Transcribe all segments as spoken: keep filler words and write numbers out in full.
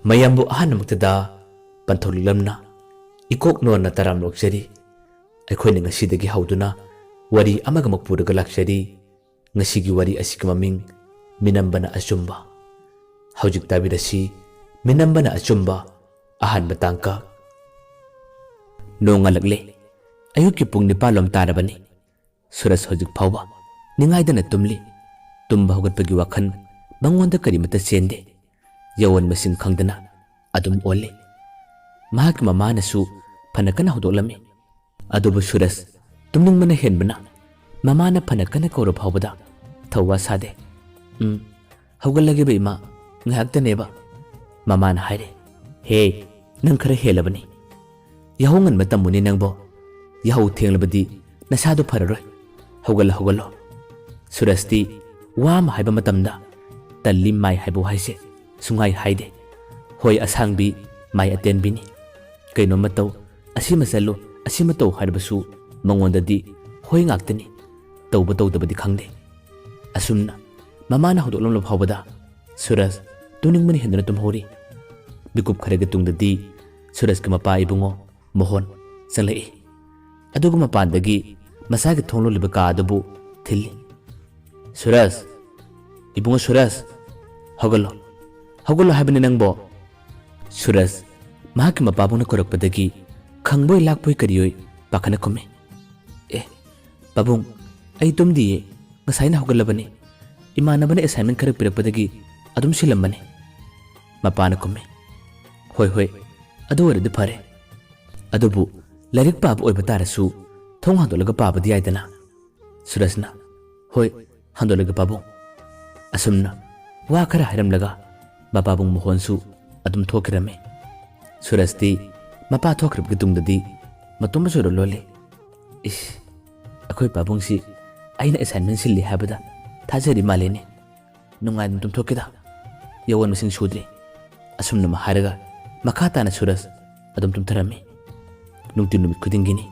ꯃꯌꯥꯝꯕꯨ ꯑꯍꯥꯟꯕꯃꯛꯇꯗ ꯄꯟꯊꯧꯂꯤꯛꯂꯝꯅ ꯏꯀꯣꯛ ꯅꯣꯟꯅ ꯇꯔꯥꯝ ꯑꯣꯛꯆꯔꯤ꯫ ꯑꯩꯈꯣꯏꯅ ꯉꯁꯤꯗꯒꯤ ꯍꯧꯗꯨꯅ ꯋꯥꯔꯤ ꯑꯃꯒꯃꯛ ꯄꯨꯔꯒ ꯂꯥꯛꯆꯔꯤ꯫ ꯉꯁꯤꯒꯤ ꯋꯥꯔꯤ ꯑꯁꯤꯒꯤ ꯃꯃꯤꯡ ꯃꯤꯅꯝꯕꯅ ꯑꯆꯨꯝꯕ꯫ ꯍꯧꯖꯤꯛ ꯇꯥꯕꯤꯔꯁꯤ, ꯃꯤꯅꯝꯕꯅ ꯑꯆꯨꯝꯕ, ꯑꯍꯥꯟꯕ ꯇꯥꯡꯀꯛ꯫ ꯅꯣꯡꯉꯥꯜꯂꯛꯂꯦ꯫ ꯑꯌꯨꯛꯀꯤ ꯄꯨꯡ ꯅꯤꯄꯥꯜ ꯂꯣꯝ ꯇꯥꯔꯕꯅꯤ꯫ ꯁꯨꯔꯖ ꯍꯧꯖꯤꯛ ꯐꯥꯎꯕ ꯅꯤꯡꯉꯥꯏꯗꯅ ꯇꯨꯝꯂꯤ꯫ ꯇꯨꯝꯕ ꯍꯧꯒꯠꯄꯒꯤ ꯋꯥꯈꯜ ꯃꯉꯣꯟꯗ ꯀꯔꯤꯃꯠꯇ ꯆꯦꯟꯗꯦ꯫ ꯌꯥꯑꯣꯟ ꯃꯁꯤꯡ ꯈꯪꯗꯅ ꯑꯗꯨꯝ ꯑꯣꯜꯂꯤ꯫ ꯃꯍꯥꯛꯀꯤ ꯃꯃꯥꯅꯁꯨ ꯐꯅ ꯀꯟꯅ ꯍꯧꯗꯣꯛꯂꯝꯃꯤ꯫ ꯑꯗꯨꯕꯨ ꯁꯨꯔꯖ ꯇꯨꯝꯅꯤꯡꯕꯅ ꯍꯦꯟꯕꯅ ꯃꯃꯥꯅ ꯐꯅ ꯀꯟꯅ ꯀꯧꯔ ꯐꯥꯎꯕꯗ ꯊꯧꯋꯥ ꯁꯥꯗꯦ꯫ "ꯎꯝ, ꯍꯧꯒꯠꯂꯒꯦꯕ ꯏꯃꯥ, ꯉꯥꯏꯍꯥꯛꯇꯅꯦꯕ," ꯃꯃꯥꯅ ꯍꯥꯏꯔꯦ꯫ "ꯍꯦ, ꯅꯪ ꯈꯔ ꯍꯦꯜꯂꯕꯅꯤ꯫ ꯌꯥꯍꯧ ꯉꯟꯕ ꯇꯝꯃꯨꯅꯦ ꯅꯪꯕꯣ꯫ ꯌꯥꯍꯧ ꯊꯦꯡꯂꯕꯗꯤ ꯅꯁꯥꯗꯣ ꯐꯔꯔꯣꯏ꯫ ꯍꯧꯒꯠꯂꯣ, ꯍꯧꯒꯠꯂꯣ꯫" ꯁꯨꯔꯖꯇꯤ ꯋꯥ ꯑꯃ ꯍꯥꯏꯕ ꯃꯇꯝꯗ ꯇꯜꯂꯤ ꯃꯥꯏ ꯍꯥꯏꯕ ꯋꯥꯍꯩꯁꯦ ꯁꯨꯡꯍꯥꯏ ꯍꯥꯏꯗꯦ꯫ ꯍꯣꯏ ꯑꯁꯥꯡꯕꯤ, ꯃꯥꯏ ꯑꯇꯦꯟꯕꯤꯅꯤ꯫ ꯀꯩꯅꯣꯝꯃ ꯇꯧ, ꯑꯁꯤꯃ ꯆꯠꯂꯨ, ꯑꯁꯤꯃ ꯇꯧ ꯍꯥꯏꯔꯕꯁꯨ ꯃꯉꯣꯟꯗꯗꯤ ꯍꯣꯏ ꯉꯥꯛꯇꯅꯤ꯫ ꯇꯧꯕ ꯇꯧꯗꯕꯗꯤ ꯈꯪꯗꯦ꯫ ꯑꯁꯨꯝꯅ ꯃꯃꯥꯅ ꯍꯧꯗꯣꯛꯂꯝꯂꯕ ꯐꯥꯎꯕꯗ ꯁꯨꯔꯖ ꯇꯨꯝꯅꯤꯡꯕꯅ ꯍꯦꯟꯗꯨꯅ ꯇꯨꯝꯍꯧꯔꯤ꯫ ꯃꯤꯀꯨꯞ ꯈꯔꯒꯤ ꯇꯨꯡꯗꯗꯤ ꯁꯨꯔꯖꯀꯤ ꯃꯄꯥ ꯏꯕꯨꯡꯉꯣ ꯃꯣꯍꯣꯟ ꯆꯪꯂꯛꯏ꯫ ꯑꯗꯨꯒ ꯃꯄꯥꯟꯗꯒꯤ ꯃꯆꯥꯒꯤ ꯊꯣꯡ ꯂꯣꯜꯂꯤꯕ ꯀꯥ ꯑꯗꯨꯕꯨ ꯊꯤꯜꯂꯤ꯫ "ꯁꯨꯔꯖ, ꯏꯕꯨꯡꯉꯣ ꯁꯨꯔꯖ, ꯍꯧꯒꯠꯂꯣ, ꯍꯧꯒꯠꯂꯣ ꯍꯥꯏꯕꯅꯤ ꯅꯪꯕꯣ꯫" ꯁꯨꯔꯖ ꯃꯍꯥꯛꯀꯤ ꯃꯄꯥꯕꯨꯡꯅ ꯀꯧꯔꯛꯄꯗꯒꯤ ꯈꯪꯕꯣꯏ ꯂꯥꯛꯄꯣꯏ ꯀꯔꯤꯑꯣꯏ ꯄꯥꯈꯠꯅ ꯈꯨꯝꯃꯤ꯫ "ꯑꯦ, ꯄꯥꯕꯨꯡ, ꯑꯩ ꯇꯨꯝꯗꯤꯌꯦ, ꯉꯁꯥꯏꯅ ꯍꯧꯒꯠꯂꯕꯅꯤ꯫ ꯏꯃꯥꯟꯅꯕꯅ assignment ꯈꯔ ꯄꯤꯔꯛꯄꯗꯒꯤ ꯑꯗꯨꯝ ꯁꯤꯜꯂꯝꯕꯅꯤ꯫" ꯃꯄꯥꯅ ꯈꯨꯝꯃꯤ꯫ "ꯍꯣꯏ, ꯍꯣꯏ, ꯑꯗꯨ ꯑꯣꯏꯔꯗꯤ ꯐꯔꯦ꯫ ꯑꯗꯨꯕꯨ ꯂꯥꯏꯔꯤꯛ ꯄꯥꯕ ꯑꯣꯏꯕ ꯇꯥꯔꯁꯨ ꯊꯣꯡ ꯍꯥꯡꯗꯣꯛꯂꯒ ꯄꯥꯕꯗꯤ ꯌꯥꯏꯗꯅ꯫" ꯁꯨꯔꯖꯅ, "ꯍꯣꯏ, ꯍꯥꯡꯗꯣꯛꯂꯒꯦ ꯄꯥꯕꯨꯡ꯫" ꯑꯁꯨꯝꯅ ꯋꯥ ꯈꯔ ꯍꯥꯏꯔꯝꯂꯒ ꯃꯄꯥꯕꯨꯡ ꯃꯣꯍꯣꯟꯁꯨ ꯑꯗꯨꯝ ꯊꯣꯛꯈꯤꯔꯝꯃꯤ꯫ ꯁꯨꯔꯖꯇꯤ ꯃꯄꯥ ꯊꯣꯛꯈ꯭ꯔꯕꯒꯤ ꯇꯨꯡꯗꯗꯤ ꯃꯇꯣꯝꯕ ꯆꯨꯔ ꯂꯣꯜꯂꯤ꯫ "ꯏꯁ, ꯑꯩꯈꯣꯏ ꯄꯥꯕꯨꯡꯁꯤ ꯑꯩꯅ assignment ꯁꯤꯜꯂꯤ ꯍꯥꯏꯕꯗ ꯊꯥꯖꯔꯤ ꯃꯥꯜꯂꯦꯅꯦ꯫ ꯅꯨꯡꯉꯥꯏꯅ ꯇꯨꯝꯊꯣꯛꯀꯦꯗ, ꯌꯥꯑꯣꯟ ꯃꯁꯤꯡ ꯁꯨꯗ꯭ꯔꯤ꯫" ꯑꯁꯨꯝꯅ ꯍꯥꯏꯔꯒ ꯃꯈꯥ ꯇꯥꯅ ꯁꯨꯔꯖ ꯑꯗꯨꯝ ꯇꯨꯝꯊꯔꯝꯃꯤ꯫ ꯅꯨꯡꯇꯤ ꯅꯨꯃꯤꯠ ꯈꯨꯗꯤꯡꯒꯤꯅꯤ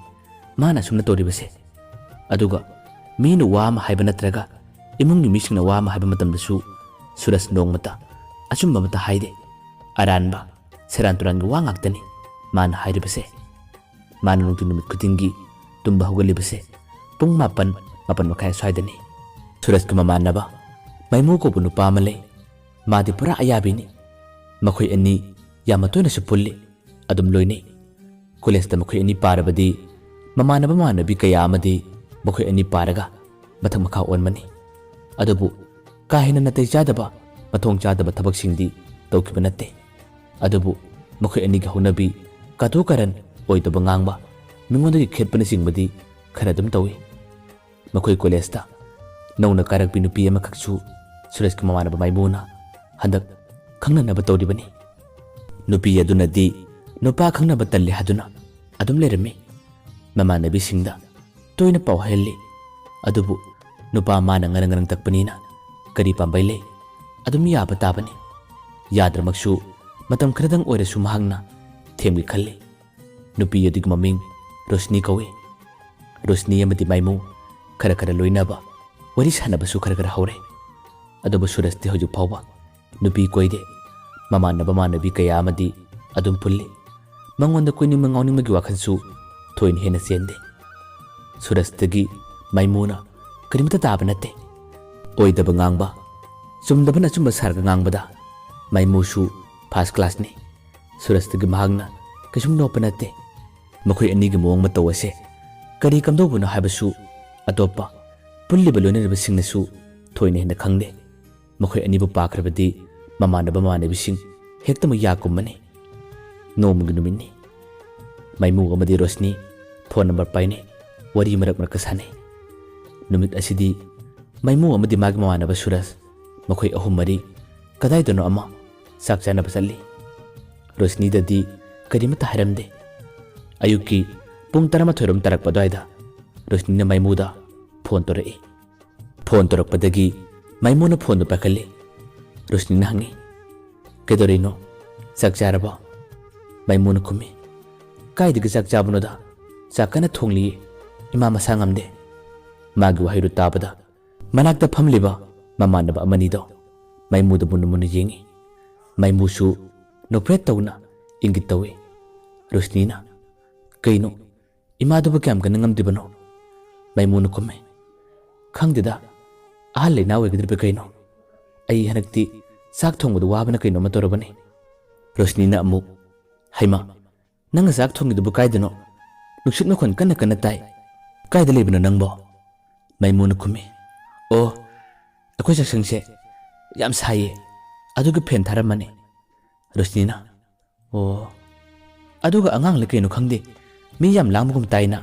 ꯃꯥꯅ ꯑꯁꯨꯝꯅ ꯇꯧꯔꯤꯕꯁꯦ꯫ ꯑꯗꯨꯒ ꯃꯤꯅ ꯋꯥ ꯑꯃ ꯍꯥꯏꯕ ꯅꯠꯇ꯭ꯔꯒ ꯏꯃꯨꯡꯒꯤ ꯃꯤꯁꯤꯡꯅ ꯋꯥ ꯑꯃ ꯍꯥꯏꯕ ꯃꯇꯝꯗꯁꯨ ꯁꯨꯔꯖ ꯅꯣꯡꯃꯇ ꯑꯆꯨꯝꯕ ꯑꯃꯠꯇ ꯍꯥꯏꯗꯦ꯫ ꯑꯔꯥꯟꯕ, ꯁꯦꯔꯥꯟ ꯇꯨꯔꯥꯟꯒꯤ ꯋꯥ ꯉꯥꯛꯇꯅꯤ ꯃꯥꯅ ꯍꯥꯏꯔꯤꯕꯁꯦ꯫ ꯃꯥꯅ ꯅꯨꯡꯇꯤ ꯅꯨꯃꯤꯠ ꯈꯨꯗꯤꯡꯒꯤ ꯇꯨꯝꯕ ꯍꯧꯒꯠꯂꯤꯕꯁꯦ ꯄꯨꯡ ꯃꯥꯄꯟ, ꯃꯥꯄꯟ ꯃꯈꯥꯏ ꯑꯁ꯭ꯋꯥꯏꯗꯅꯤ꯫ ꯁꯨꯔꯖꯀꯤ ꯃꯃꯥꯟꯅꯕ ꯃꯥꯏꯃꯨ ꯀꯧꯕ ꯅꯨꯄꯥ ꯑꯃ ꯂꯩ꯫ ꯃꯥꯗꯤ ꯄꯨꯔꯥ ꯑꯌꯥꯕꯤꯅꯤ꯫ ꯃꯈꯣꯏ ꯑꯅꯤ ꯌꯥꯝꯅ ꯇꯣꯏꯅꯁꯨ ꯄꯨꯜꯂꯤ, ꯑꯗꯨꯝ ꯂꯣꯏꯅꯩ꯫ ꯀꯣꯂꯦꯖꯇ ꯃꯈꯣꯏ ꯑꯅꯤ ꯄꯥꯔꯕꯗꯤ ꯃꯃꯥꯟꯅꯕ ꯃꯃꯥꯟꯅꯕꯤ ꯀꯌꯥ ꯑꯃꯗꯤ ꯃꯈꯣꯏ ꯑꯅꯤ ꯄꯥꯔꯒ ꯃꯊꯛ ꯃꯈꯥ ꯑꯣꯟꯕꯅꯤ꯫ ꯑꯗꯨꯕꯨ ꯀꯥ ꯍꯦꯟꯅ ꯅꯥꯇꯩ ꯆꯥꯗꯕ, ꯃꯊꯣꯡ ꯆꯥꯗꯕ ꯊꯕꯛꯁꯤꯡꯗꯤ ꯇꯧꯈꯤꯕ ꯅꯠꯇꯦ꯫ ꯑꯗꯨꯕꯨ ꯃꯈꯣꯏ ꯑꯅꯤꯒꯤ ꯍꯧꯅꯕꯤ, ꯀꯥꯇꯨ ꯀꯥꯔꯟ, ꯑꯣꯏꯗꯕ ꯉꯥꯡꯕ, ꯃꯤꯉꯣꯟꯗꯒꯤ ꯈꯦꯠꯄꯅꯆꯤꯡꯕꯗꯤ ꯈꯔ ꯑꯗꯨꯝ ꯇꯧꯏ꯫ ꯃꯈꯣꯏ ꯀꯣꯂꯦꯖꯇ ꯅꯧꯅ ꯀꯥꯔꯛꯄꯤ ꯅꯨꯄꯤ ꯑꯃꯈꯛꯁꯨ ꯁꯨꯔꯖꯀꯤ ꯃꯃꯥꯟꯅꯕ ꯃꯥꯏꯃꯨꯅ ꯍꯟꯗꯛ ꯈꯪꯅꯅꯕ ꯇꯧꯔꯤꯕꯅꯤ꯫ ꯅꯨꯄꯤ ꯑꯗꯨꯅꯗꯤ ꯅꯨꯄꯥ ꯈꯪꯅꯕ ꯇꯜꯂꯤ ꯍꯥꯏꯗꯨꯅ ꯑꯗꯨꯝ ꯂꯩꯔꯝꯃꯤ꯫ ꯃꯃꯥꯟꯅꯕꯤꯁꯤꯡꯗ ꯇꯣꯏꯅ ꯄꯥꯎ ꯍꯥꯏꯍꯜꯂꯤ꯫ ꯑꯗꯨꯕꯨ ꯅꯨꯄꯥ ꯃꯥꯅ ꯉꯔꯪ ꯉꯔꯪ ꯇꯛꯄꯅꯤꯅ ꯀꯔꯤ ꯄꯥꯝꯕꯩ ꯂꯩ? ꯑꯗꯨꯝ ꯌꯥꯕ ꯇꯥꯕꯅꯤ꯫ ꯌꯥꯗ꯭ꯔꯃꯛꯁꯨ ꯃꯇꯝ ꯈꯔꯗꯪ ꯑꯣꯏꯔꯁꯨ ꯃꯍꯥꯛꯅ ꯊꯦꯝꯒꯦ ꯈꯜꯂꯤ꯫ ꯅꯨꯄꯤ ꯑꯗꯨꯒꯤ ꯃꯃꯤꯡ ꯔꯣꯁꯅꯤ ꯀꯧꯏ꯫ ꯔꯣꯁꯅꯤ ꯑꯃꯗꯤ ꯃꯥꯏꯃꯨ ꯈꯔ ꯈꯔ ꯂꯣꯏꯅꯕ, ꯋꯥꯔꯤ ꯁꯥꯟꯅꯕꯁꯨ ꯈꯔ ꯈꯔ ꯍꯧꯔꯦ꯫ ꯑꯗꯨꯕꯨ ꯁꯨꯔꯖꯇꯤ ꯍꯧꯖꯤꯛ ꯐꯥꯎꯕ ꯅꯨꯄꯤ ꯀꯣꯏꯗꯦ꯫ ꯃꯃꯥꯟꯅꯕ ꯃꯃꯥꯟꯅꯕꯤ ꯀꯌꯥ ꯑꯃꯗꯤ ꯑꯗꯨꯝ ꯄꯨꯜꯂꯤ꯫ ꯃꯉꯣꯟꯗ ꯀꯣꯏꯅꯤꯡꯕ ꯉꯥꯎꯅꯤꯡꯕꯒꯤ ꯋꯥꯈꯜꯁꯨ ꯊꯣꯏꯅ ꯍꯦꯟꯅ ꯆꯦꯟꯗꯦ꯫ ꯁꯨꯔꯖꯇꯒꯤ ꯃꯥꯏꯃꯨꯅ ꯀꯔꯤꯃꯇ ꯇꯥꯕ ꯅꯠꯇꯦ꯫ ꯑꯣꯏꯗꯕ ꯉꯥꯡꯕ, ꯆꯨꯝꯗꯕꯅ ꯑꯆꯨꯝꯕ ꯁꯥꯔꯒ ꯉꯥꯡꯕꯗ ꯃꯥꯏꯃꯨꯁꯨ ꯐꯥꯔꯁ ꯀ꯭ꯂꯥꯁꯅꯤ꯫ ꯁꯨꯔꯖꯇꯒꯤ ꯃꯍꯥꯛꯅ ꯀꯩꯁꯨꯝ ꯅꯣꯞꯄ ꯅꯠꯇꯦ꯫ ꯃꯈꯣꯏ ꯑꯅꯤꯒꯤ ꯃꯑꯣꯡ ꯃꯇꯧ ꯑꯁꯦ ꯀꯔꯤ ꯀꯝꯗꯧꯕꯅꯣ ꯍꯥꯏꯕꯁꯨ ꯑꯇꯣꯞꯄ ꯄꯨꯜꯂꯤꯕ ꯂꯣꯏꯅꯔꯤꯕꯁꯤꯡꯅꯁꯨ ꯊꯣꯏꯅ ꯍꯦꯟꯅ ꯈꯪꯗꯦ꯫ ꯃꯈꯣꯏ ꯑꯅꯤꯕꯨ ꯄꯥꯈ꯭ꯔꯕꯗꯤ ꯃꯃꯥꯟꯅꯕ ꯃꯃꯥꯟꯅꯕꯤꯁꯤꯡ ꯍꯦꯛꯇꯃꯛ ꯌꯥ ꯀꯨꯝꯕꯅꯤ꯫ ꯅꯣꯡꯃꯒꯤ ꯅꯨꯃꯤꯠꯅꯤ꯫ ꯃꯥꯏꯃꯨ ꯑꯃꯗꯤ ꯔꯣꯁꯅꯤ ꯐꯣꯟ ꯅꯝꯕꯔ ꯄꯥꯏꯅꯩ, ꯋꯥꯔꯤ ꯃꯔꯛ ꯃꯔꯛꯇ ꯁꯥꯟꯅꯩ꯫ ꯅꯨꯃꯤꯠ ꯑꯁꯤꯗꯤ ꯃꯥꯏꯃꯨ ꯑꯃꯗꯤ ꯃꯥꯒꯤ ꯃꯃꯥꯟꯅꯕ ꯁꯨꯔꯖ, ꯃꯈꯣꯏ ꯑꯍꯨꯝ ꯃꯔꯤ ꯀꯗꯥꯏꯗꯅꯣ ꯑꯃ ꯆꯥꯛ ꯆꯥꯅꯕ ꯆꯠꯂꯤ꯫ ꯔꯣꯁꯅꯤꯗꯗꯤ ꯀꯔꯤꯃꯠꯇ ꯍꯥꯏꯔꯝꯗꯦ꯫ ꯑꯌꯨꯛꯀꯤ ꯄꯨꯡ ꯇꯔꯥꯃꯥꯊꯣꯏꯔꯣꯝ ꯇꯥꯔꯛꯄ ꯑꯗꯨꯋꯥꯏꯗ ꯔꯣꯁꯅꯤꯅ ꯃꯥꯏꯃꯨꯗ ꯐꯣꯟ ꯇꯧꯔꯛꯏ꯫ ꯐꯣꯟ ꯇꯧꯔꯛꯄꯗꯒꯤ ꯃꯥꯏꯃꯨꯅ ꯐꯣꯟꯗꯨ ꯄꯥꯏꯈꯠꯂꯤ꯫ ꯔꯣꯁꯅꯤꯅ ꯍꯪꯉꯤ, "ꯀꯩꯗꯧꯔꯤꯅꯣ? ꯆꯥꯛ ꯆꯥꯔꯕꯣ?" ꯃꯥꯏꯃꯨꯅ ꯈꯨꯝꯃꯤ, "ꯀꯥꯏꯗꯒꯤ ꯆꯥꯛ ꯆꯥꯕꯅꯣꯗ? ꯆꯥꯛ ꯀꯟꯅ ꯊꯣꯡꯂꯤꯌꯦ꯫ ꯏꯃꯥ ꯃꯁꯥ ꯉꯝꯗꯦ꯫" ꯃꯥꯒꯤ ꯋꯥꯍꯩꯗꯨ ꯇꯥꯕꯗ ꯃꯅꯥꯛꯇ ꯐꯝꯂꯤꯕ ꯃꯃꯥꯟꯅꯕ ꯑꯃꯅꯤꯗꯣ ꯃꯥꯏꯃꯨꯗ ꯃꯨꯟꯅ ꯃꯨꯟꯅ ꯌꯦꯡꯉꯤ꯫ ꯃꯥꯏꯃꯨꯁꯨ ꯅꯣꯛꯐꯦꯠ ꯇꯧꯅ ꯏꯪꯒꯤꯠ ꯇꯧꯏ꯫ ꯔꯣꯁꯅꯤꯅ, "ꯀꯩꯅꯣ? ꯏꯃꯥꯗꯨꯕꯨ ꯀꯌꯥꯝ ꯀꯟꯅ ꯉꯝꯗ꯭ꯔꯤꯕꯅꯣ?" ꯃꯥꯏꯃꯨꯅ ꯈꯨꯝꯃꯤ, "ꯈꯪꯗꯦꯗ, ꯑꯍꯜ ꯂꯩꯅꯥ ꯑꯣꯏꯒꯗ꯭ꯔꯤꯕ ꯀꯩꯅꯣ? ꯑꯩ ꯍꯟꯗꯛꯇꯤ ꯆꯥꯛ ꯊꯣꯡꯕꯗ ꯋꯥꯕꯅ ꯀꯩꯅꯣꯝꯃ ꯇꯧꯔꯕꯅꯤ꯫" ꯔꯣꯁꯅꯤꯅ ꯑꯃꯨꯛ, "ꯍꯩꯃꯥ, ꯅꯪꯅ ꯆꯥꯛ ꯊꯣꯡꯉꯤꯗꯨꯕꯨ ꯀꯥꯏꯗꯅꯣ? ꯅꯨꯡꯁꯤꯠ ꯃꯈꯣꯟ ꯀꯟꯅ ꯀꯟꯅ ꯇꯥꯏ꯫ ꯀꯥꯏꯗ ꯂꯩꯕꯅꯣ ꯅꯪꯕꯣ?" ꯃꯥꯏꯃꯨꯅ ꯈꯨꯝꯃꯤ, "ꯑꯣ, ꯑꯩꯈꯣꯏ ꯆꯥꯛꯁꯪꯁꯦ ꯌꯥꯝ ꯁꯥꯏꯌꯦ, ꯑꯗꯨꯒꯤ ꯐꯦꯟ ꯊꯥꯔꯝꯕꯅꯤ꯫" ꯔꯣꯁꯅꯤꯅ, "ꯑꯣ, ꯑꯗꯨꯒ ꯑꯉꯥꯡꯂ ꯀꯩꯅꯣ ꯈꯪꯗꯦ, ꯃꯤ ꯌꯥꯝ ꯂꯥꯡꯕꯒꯨꯝ ꯇꯥꯏꯅ?"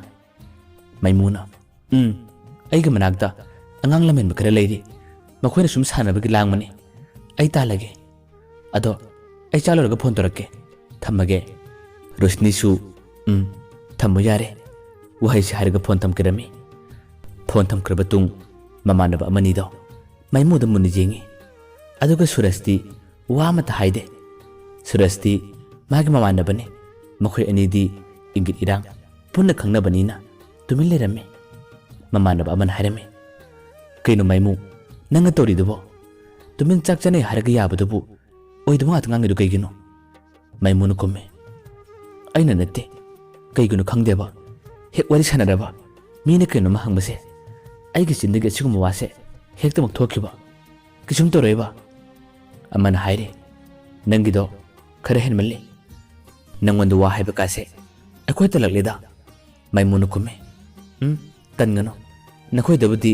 ꯃꯥꯏꯃꯨꯅ, "ꯎꯝ, ꯑꯩꯒꯤ ꯃꯅꯥꯛꯇ ꯑꯉꯥꯡ ꯂꯝꯍꯦꯟꯕ ꯈꯔ ꯂꯩꯔꯤ, ꯃꯈꯣꯏꯅ ꯁꯨꯝ ꯁꯥꯟꯅꯕꯒꯤ ꯂꯥꯡꯕꯅꯤ꯫ ꯑꯩ ꯇꯥꯜꯂꯒꯦ꯫ ꯑꯗꯣ ꯑꯩ ꯆꯥ ꯂꯣꯏꯔꯒ ꯐꯣꯟ ꯇꯧꯔꯛꯀꯦ꯫ ꯊꯝꯃꯒꯦ꯫" ꯔꯣꯁꯅꯤꯁꯨ, "ꯎꯝ, ꯊꯝꯃꯣ ꯌꯥꯔꯦ꯫" ꯋꯥꯍꯩꯁꯤ ꯍꯥꯏꯔꯒ ꯐꯣꯟ ꯊꯝꯈꯤꯔꯝꯃꯤ꯫ ꯐꯣꯟ ꯊꯝꯈ꯭ꯔꯕ ꯇꯨꯡ ꯃꯃꯥꯟꯅꯕ ꯑꯃꯅꯤꯗꯣ ꯃꯥꯏꯃꯨꯗ ꯃꯨꯟꯅ ꯌꯦꯡꯉꯤ꯫ ꯑꯗꯨꯒ ꯁꯨꯔꯖꯇꯤ ꯋꯥ ꯑꯃꯠꯇ ꯍꯥꯏꯗꯦ꯫ ꯁꯨꯔꯖꯇꯤ ꯃꯥꯒꯤ ꯃꯃꯥꯟꯅꯕꯅꯤ꯫ ꯃꯈꯣꯏ ꯑꯅꯤꯗꯤ ꯏꯪꯒꯤꯠ ꯏꯔꯥꯡ ꯄꯨꯟꯅ ꯈꯪꯅꯕꯅꯤꯅ ꯇꯨꯃꯤꯟ ꯂꯩꯔꯝꯃꯤ꯫ ꯃꯃꯥꯟꯅꯕ ꯑꯃꯅ ꯍꯥꯏꯔꯝꯃꯤ, "ꯀꯩꯅꯣ ꯃꯥꯏꯃꯨ, ꯅꯪꯅ ꯇꯧꯔꯤꯗꯨꯕꯣ? ꯇꯨꯃꯤꯟ ꯆꯥꯛ ꯆꯥꯅꯩ ꯍꯥꯏꯔꯒ ꯌꯥꯕꯗꯨꯕꯨ ꯑꯣꯏꯗꯕ ꯉꯥꯛꯇ ꯉꯥꯡꯉꯤꯗꯨ ꯀꯩꯒꯤꯅꯣ?" ꯃꯥꯏꯃꯨꯅ ꯈꯨꯝꯃꯤ, "ꯑꯩꯅ ꯅꯠꯇꯦ, ꯀꯩꯒꯤꯅꯣ ꯈꯪꯗꯦꯕ, ꯍꯦꯛ ꯋꯥꯔꯤ ꯁꯥꯟꯅꯔꯕ ꯃꯤꯅ ꯀꯩꯅꯣꯝꯃ ꯍꯪꯕꯁꯦ, ꯑꯩꯒꯤ ꯆꯤꯟꯗꯒꯤ ꯑꯁꯤꯒꯨꯝꯕ ꯋꯥꯁꯦ ꯍꯦꯛꯇꯃꯛ ꯊꯣꯛꯈꯤꯕ꯫ ꯀꯩꯁꯨꯝ ꯇꯧꯔꯣꯏꯕ꯫" ꯑꯃꯅ ꯍꯥꯏꯔꯤ, "ꯅꯪꯒꯤꯗꯣ ꯈꯔ ꯍꯦꯟꯃꯜꯂꯤ꯫ ꯅꯪꯉꯣꯟꯗ ꯋꯥ ꯍꯥꯏꯕ ꯀꯥꯁꯦ ꯑꯩꯈꯣꯏ ꯇꯜꯂꯛꯂꯦꯗ꯫" ꯃꯥꯏꯃꯨꯅ ꯈꯨꯝꯃꯤ, "ꯎꯝ, ꯇꯟꯒꯅꯨ꯫ ꯅꯈꯣꯏꯗꯕꯨꯗꯤ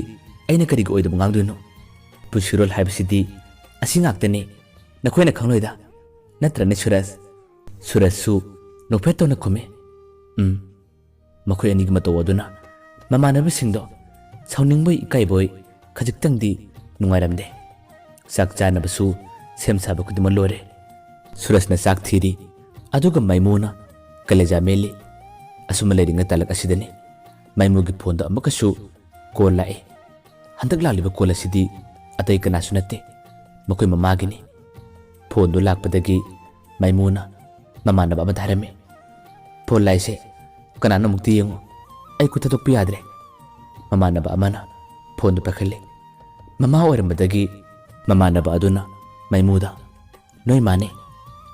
ꯑꯩꯅ ꯀꯔꯤꯒꯤ ꯑꯣꯏꯗꯕ ꯉꯥꯡꯗꯣꯏꯅꯣ? ꯄꯨꯟꯁꯤꯔꯣꯜ ꯍꯥꯏꯕꯁꯤꯗꯤ ꯑꯁꯤ ꯉꯥꯛꯇꯅꯤ꯫ ꯅꯈꯣꯏꯅ ꯈꯪꯂꯣꯏꯗ꯫ ꯅꯠꯇ꯭ꯔꯅꯦ ꯁꯨꯔꯖ?" ꯁꯨꯔꯖꯁꯨ ꯅꯣꯛꯐꯦꯠ ꯇꯧꯅ ꯈꯨꯝꯃꯤ, "ꯎꯝ꯫" ꯃꯈꯣꯏ ꯑꯅꯤꯒꯤ ꯃꯇꯧ ꯑꯗꯨꯅ ꯃꯃꯥꯟꯅꯕꯁꯤꯡꯗꯣ ꯁꯥꯎꯅꯤꯡꯕꯣꯏ ꯏꯀꯥꯏꯕꯣꯏ ꯈꯖꯤꯛꯇꯪꯗꯤ ꯅꯨꯡꯉꯥꯏꯔꯝꯗꯦ꯫ ꯆꯥꯛ ꯆꯥꯅꯕꯁꯨ ꯁꯦꯝ ꯁꯥꯕ ꯈꯨꯗꯤꯡꯃꯛ ꯂꯣꯏꯔꯦ꯫ ꯁꯨꯔꯖꯅ ꯆꯥꯛ ꯊꯤꯔꯤ, ꯑꯗꯨꯒ ꯃꯥꯏꯃꯨꯅ ꯀꯂꯦꯖꯥ ꯃꯦꯠꯂꯤ꯫ ꯑꯁꯨꯝꯅ ꯂꯩꯔꯤꯉꯩ ꯇꯥꯂꯛ ꯑꯁꯤꯗꯅꯤ ꯃꯥꯏꯃꯨꯒꯤ ꯐꯣꯟꯗ ꯑꯃꯨꯛꯀꯁꯨ ꯀꯣꯜ ꯂꯥꯛꯏ꯫ ꯍꯟꯗꯛ ꯂꯥꯛꯂꯤꯕ ꯀꯣꯜ ꯑꯁꯤꯗꯤ ꯑꯇꯩ ꯀꯅꯥꯁꯨ ꯅꯠꯇꯦ, ꯃꯈꯣꯏ ꯃꯃꯥꯒꯤꯅꯤ꯫ ꯐꯣꯟꯗꯨ ꯂꯥꯛꯄꯗꯒꯤ ꯃꯥꯏꯃꯨꯅ ꯃꯃꯥꯟꯅꯕ ꯑꯃꯗ ꯍꯥꯏꯔꯝꯃꯤ, "ꯐꯣꯟ ꯂꯥꯛꯏꯁꯦ ꯀꯅꯥꯅꯣ ꯑꯃꯨꯛꯇ ꯌꯦꯡꯉꯨ, ꯑꯩ ꯈꯨꯠ ꯊꯥꯗꯣꯛꯄ ꯌꯥꯗ꯭ꯔꯦ꯫" ꯃꯃꯥꯟꯅꯕ ꯑꯃꯅ ꯐꯣꯟꯗꯨ ꯄꯥꯏꯈꯠꯂꯤ꯫ ꯃꯃꯥ ꯑꯣꯏꯔꯝꯕꯗꯒꯤ ꯃꯃꯥꯟꯅꯕ ꯑꯗꯨꯅ ꯃꯥꯏꯃꯨꯗ, "ꯅꯣꯏ ꯃꯥꯅꯦ,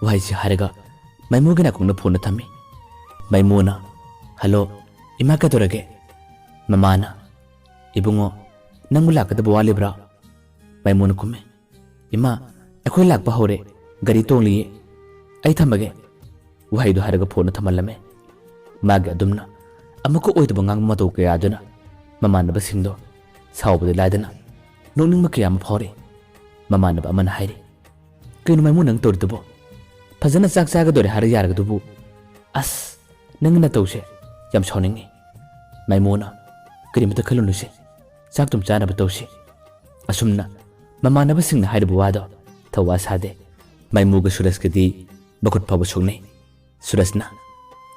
ꯋꯥꯍꯩꯁꯤ ꯍꯥꯏꯔꯒ ꯃꯥꯏꯃꯨꯒꯤ ꯅꯥꯀꯣꯡꯗ ꯐꯣꯟꯗꯨ ꯊꯝꯃꯤ꯫ ꯃꯥꯏꯃꯨꯅ, "ꯍꯜꯂꯣ, ꯏꯃꯥ ꯀꯩꯗꯧꯔꯒꯦ?" ꯃꯃꯥꯅ, "ꯏꯕꯨꯡꯉꯣ, ꯅꯪꯕꯨ ꯂꯥꯛꯀꯗꯕ ꯋꯥꯠꯂꯤꯕ꯭ꯔꯥ?" ꯃꯥꯏꯃꯨꯅ ꯈꯨꯝꯃꯤ, "ꯏꯃꯥ, ꯑꯩꯈꯣꯏ ꯂꯥꯛꯄ ꯍꯧꯔꯦ, ꯒꯥꯔꯤ ꯇꯣꯡꯂꯤꯌꯦ, ꯑꯩ ꯊꯝꯃꯒꯦ"꯫ ꯋꯥꯍꯩꯗꯨ ꯍꯥꯏꯔꯒ ꯐꯣꯟꯗꯨ ꯊꯝꯍꯜꯂꯝꯃꯦ꯫ ꯃꯥꯒꯤ ꯑꯗꯨꯝꯅ ꯑꯃꯨꯛꯀ ꯑꯣꯏꯗꯕ ꯉꯥꯡꯕ ꯃꯇꯧ ꯀꯌꯥ ꯑꯗꯨꯅ ꯃꯃꯥꯟꯅꯕꯁꯤꯡꯗꯣ ꯁꯥꯎꯕꯗꯤ ꯂꯥꯏꯗꯅ ꯅꯣꯛꯅꯤꯡꯕ ꯀꯌꯥ ꯑꯃ ꯐꯥꯎꯔꯤ꯫ ꯃꯃꯥꯟꯅꯕ ꯑꯃꯅ ꯍꯥꯏꯔꯤ, "ꯀꯩꯅꯣ ꯃꯥꯏꯃꯨ ꯅꯪ ꯇꯧꯔꯤꯗꯨꯕꯣ? ꯐꯖꯅ ꯆꯥꯛ ꯆꯥꯒꯗꯣꯔꯦ ꯍꯥꯏꯔ ꯌꯥꯔꯒꯗꯨꯕꯨ꯫ ꯑꯁ, ꯅꯪꯒꯤ ꯅꯇꯧꯁꯦ ꯌꯥꯝ ꯁꯥꯎꯅꯤꯡꯉꯤ꯫ ꯃꯥꯏꯃꯨꯅ, ꯀꯔꯤꯃꯇ ꯈꯜꯂꯨꯅꯨꯁꯦ, ꯆꯥꯛ ꯇꯨꯝ ꯆꯥꯅꯕ ꯇꯧꯁꯤ꯫ ꯑꯁꯨꯝꯅ ꯃꯃꯥꯟꯅꯕꯁꯤꯡꯅ ꯍꯥꯏꯔꯤꯕ ꯋꯥꯗꯣ ꯊꯧꯋꯥ ꯁꯥꯗꯦ꯫ ꯃꯥꯏꯃꯨꯒ ꯁꯨꯔꯖꯀꯗꯤ ꯃꯈꯨꯠ ꯐꯥꯎꯕ ꯁꯣꯛꯅꯩ꯫ ꯁꯨꯔꯖꯅ,